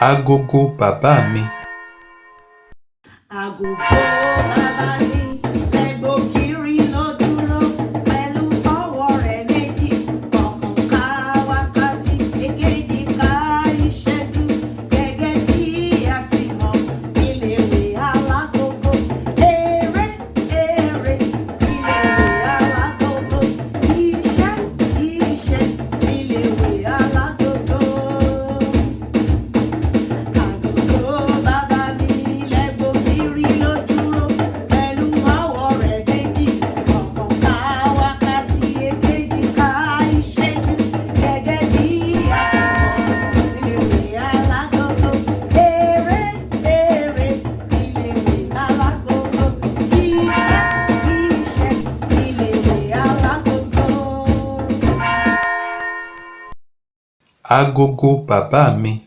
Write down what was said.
Agogo bàbá mi. Agogo bàbá mi, ẹgbògiri ló dúró pẹ̀lú ọwọ́ rẹ̀ méjì. Ọ̀kan ká wákàtí, èkejì ká ìṣẹ́jú. Gẹ́gẹ́ bí a ti mọ̀ níléèwé alágogo. Eré, eré, níléèwé alágogo. Iṣẹ́, iṣẹ́, níléèwé alágogo. Agogo bàbá mi lẹ́gbògiri ló dúró pẹ̀lú ọwọ́ rẹ̀ méjì. Ọ̀kan ká wákàtí, èkejì ká ìṣẹ́jú. Gẹ́gẹ́ bí a ti mọ̀ níléèwé alágogo. Eré, eré, níléèwé alágogo. Iṣẹ́, iṣẹ́, níléèwé alágogo. Agogo bàbá mi.